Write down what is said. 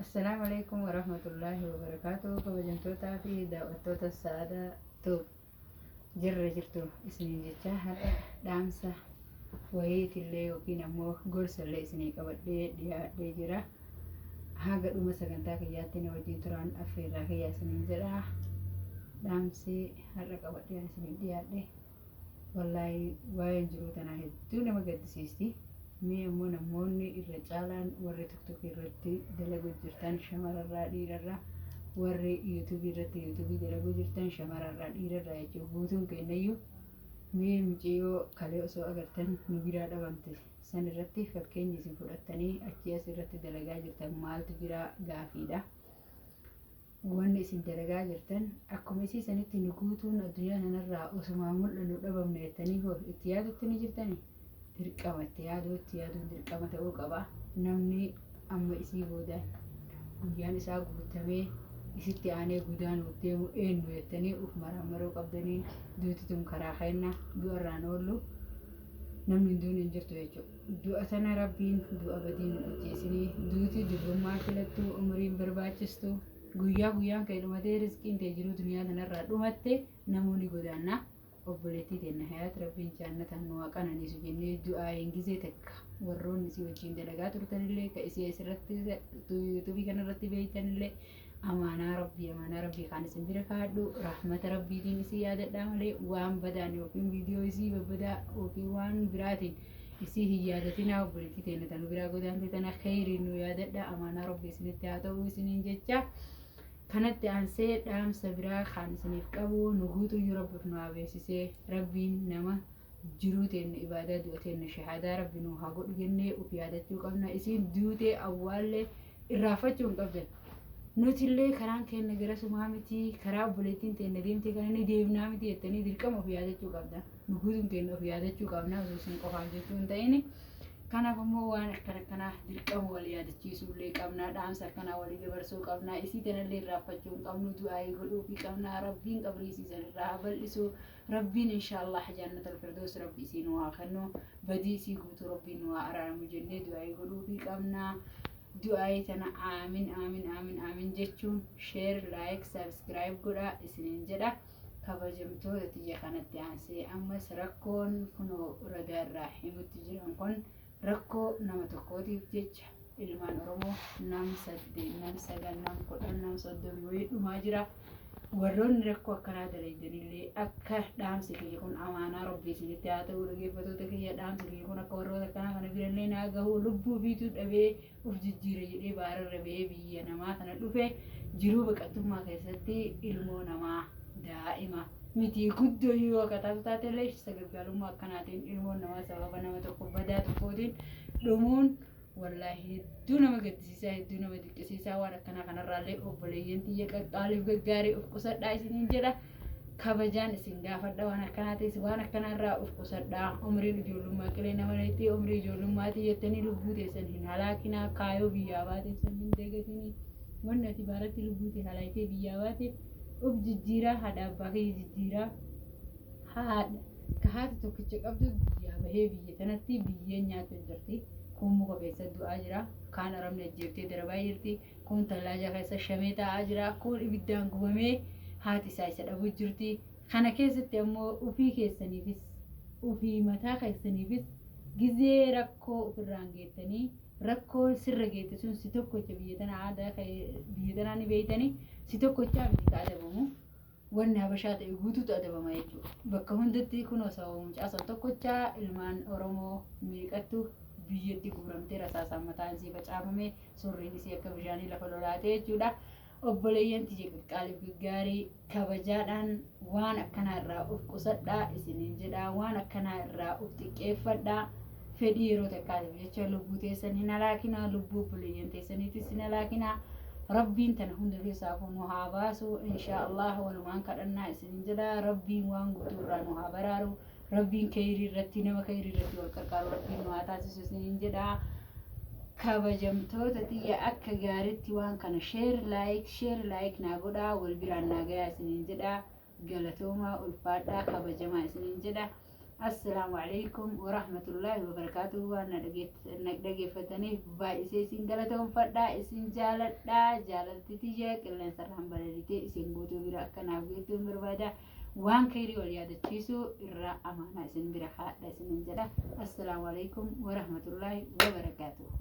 Assalaamu Aleykum Warahmatullaahi Wabarakaatuh Kabajamtootaa fi daawwattoota Sa'aadaa Tube jirra jirtu isiniin jecha har'a dhaamsa wayiitillee yookiin ammoo gorsallee isinii qabadhee dhiyaadhee jira. Haga dhuma sagantaa kiyyaatti na wajjin turaan affeerraa kiyya isiniin jedha. Dhaamsi har'a qabadhee isiniif dhiyaadhe Wallaahi waa'een jiruu tanaa hedduu nama gaddisiisti. Mee ammoo namoonni irra caalaan warri tiktok irratti dalagu jirtan shamararraa dhiirarraa warri yuutuubii irratti yuutuubii dalagu jirtan shamararraa dhiirarraa jechuun guutuun keenyayyuu mee mucayyoo kalee osoo agartan nu biraa dhabamte san irratti fakkeenya isin fudhattanii achii as irratti dalagaa jirtan maaltu jira gaafiidha. Wanni isin dalagaa jirtan akkuma isii sanitti nu guutuun addunyaa tanarraa osumaa mul'annu dhabamne jettanii hoo itti yaadutti ni jirtanii? Dirqama itti yaaduu itti yaaduun dirqama ta'uu qaba. Namni amma isii boodaan guyyaan isaa guutamee isitti aanee godaanuuf deemu eenyu jettanii uf maraammaruu qabdanii duuti tun karaa keenna du'arraan oollu namni hin duune hin jirtu jechuudha. Du'a tana Rabbiin du'a badii nun ajjeesinii duuti dubrummaa filattu umriin barbaachistu guyyaa guyyaan kee dhumatee rizqiin tee jiruu duniyaa tanarraa dhumatte namuu ni godaanna obboleettii teenna hayaat Rabbiin jaannataan nu haa qananiisu jennee du'aayiin gizee takka warroonni isii wajjiin dalagaa turtanillee ka isii asirratti yuutuubii kanarratti beeytanillee amaanaa Rabbii amaanaa Rabbii kaan isin bira kaadhu rahmata Rabbiitiin isii yaadadhaa malee waan badaan yookiin viidiyoo isii babbadaa yookiin waan biraatiin isii hin yaadatinaa obboleettii teenna tanu biraa godaante tana kheyriin nu yaadadha amaanaa Rabbii isinitti haa ta'u isiniin jecha kanatti aansee dhaamsa biraa kaan isiniif qabu nu guutuyyuu Rabbiif nu haa beeksisee Rabbiin nama jiruu teenna ibaadaa du'a teenna shahaadaa Rabbi nuu haa godhu jennee uf yaadachuu qabna isiin duutee awwaallee irraanfachuu hin qabdan nutillee karaan keenna garasumaa miti karaa obboleettiin teenna deemtee kana ni deemnaa miti jettanii dirqama of yaadachuu qabda nu guutuun keenna of yaadachuu qabna osoo isin qofaan jechuu hin ta'in kanaaf immoo waan akkana akkanaa dirqama wal yaadachiisuullee qabna dhaamsa akkanaa walii dabarsuu qabna isii tanallee irraanfachuu hin qabnu du'aayii godhuufii qabna rabbiin qabrii isii san irraa haa bal'isu Rabbiin inshaallaah jaannatal firdoos rabbi isii nuu haa kennu badii isii guutuu rabbiin nuu haa araaramu jennee du'aayii godhuufii qabna du'aayii tana aamin aamin aamin aamin jechuun sheer laayik saabskiraayib godhaa isiniin jedha kabajamtoota tiyya kanatti aansee ammas rakkoon kunoo ragaa irraa himutti jiran kun Rakkoo nama tokkootiif jecha ilmaan Oromoo nam 8, nam 9, nam 10, nam 30 wayii dhumaa jira. Warroonni rakkoo akkanaa dalaydanillee akka dhaamsi kiyya kun amaanaa Rabbii isinitti haa ta'u dhaggeeffattoota kiyya dhaamsi kiyya kun akka warroota akkanaa kana birallee naa gahu lubbuu fiituu dhabee uf jijjiira jedhee baararra bahee biyya namaa tana dhufe jiruu baqattummaa keessatti ilmoo namaa daa'ima miti guddoo yoo akka taatu taatellee sagaggaalummaa akkanaatiin ilmoon namaa sababa nama tokko badaa tokkootiin dhumuun wallaahi hedduu nama gaddisiisaa hedduu nama diqqisiisaa waan akkanaa kanarraallee obboleeyyan tiyya qaqqaaliif gaggaarii of qusadhaa isiniin jedha kabajaan isin gaafadha waan akkanaatis waan akkanaarraa of qusadhaa umriin ijoollummaa qilee nama nayxii umrii ijoollummaatii jettanii lubbuu teessan hin halaakinaa kaayoo biyyaa baateef san hin dagatinii wanni ati baaratti lubbuu tee halaaytee biyyaa baateef Uf jijjiiraa haadha abbaa kiyya jijjiiraa haadha ka haati tokkicha qabdu biyyaa bahee biyya tanatti biyyeen nyaachuu jirti kuun muka keessa du'aa jira kaan arabni ajjeeftee darabaa jirti kuun tallaajaa keessa shamee taa'aa jira kuun ibiddaan gubamee haati isaa isa dhabuu jirti kana keessatti ammoo ufii keessaniifis ufii mataa keessaniifis gizee rakkoo ofirraan geettanii Rakkoon sirra geette sun si tokkocha biyya tana aadaa biyya tanaa ni beeytani si tokkochaa miti ka adabamu wanni habashaa ta'e guutuutu adabama jechuudha. Bakka hundatti kunoo sababa mucaa san tokkochaa ilmaan Oromoo meeqattu biyyatti guuramtee rasaasaan mataan isii facaafame surriin isii akka bishaanii lafa lolaate jechuudha. Obboleeyyan tiyya qaqqaaliif gaggaarii kabajaadhaan waan akkanaa irraa of qusadhaa isiniin jedha waan akkanaa irraa of xiqqeeffadhaa fedhii yeroo takkaatiif jecha lubbuu teessan hin halaakinaa lubbuu obboleeyyan teessaniitis hin halaakinaa rabbiin tana hunda keessaa nu haa baasu inshaa Allah walumaan kadhannaa isiniin jedha rabbiin waan guutuu irraa nu haa baraaru Rabbiin keyrii irratti nama keyrii irratti wal qarqaaru Rabbiin nu haa taasisu isiniin jedha. Kabajamtoota tiyya akka gaaritti waan kana share like share like naa godhaa wal biraan naa gayaa isiniin jedha. Galatoomaa ulfaadhaa kabajamaa isiniin jedha. Assalaamu alaikum warahmatullaahi wabarakaatuhu. Waan na dhageeffataniif baay'isee isin galatoomfadha, isin jaaladha. Jaalalti tiyya qilleensarraan balaliitee isin guutuu bira akkanaaf geettuun barbaada. Waan kheyrii wal yaadachiisuu irraa amaanaa isin bira haadha isinin jedha. Assalaamu alaikum warahmatullaahi wabarakaatuhu.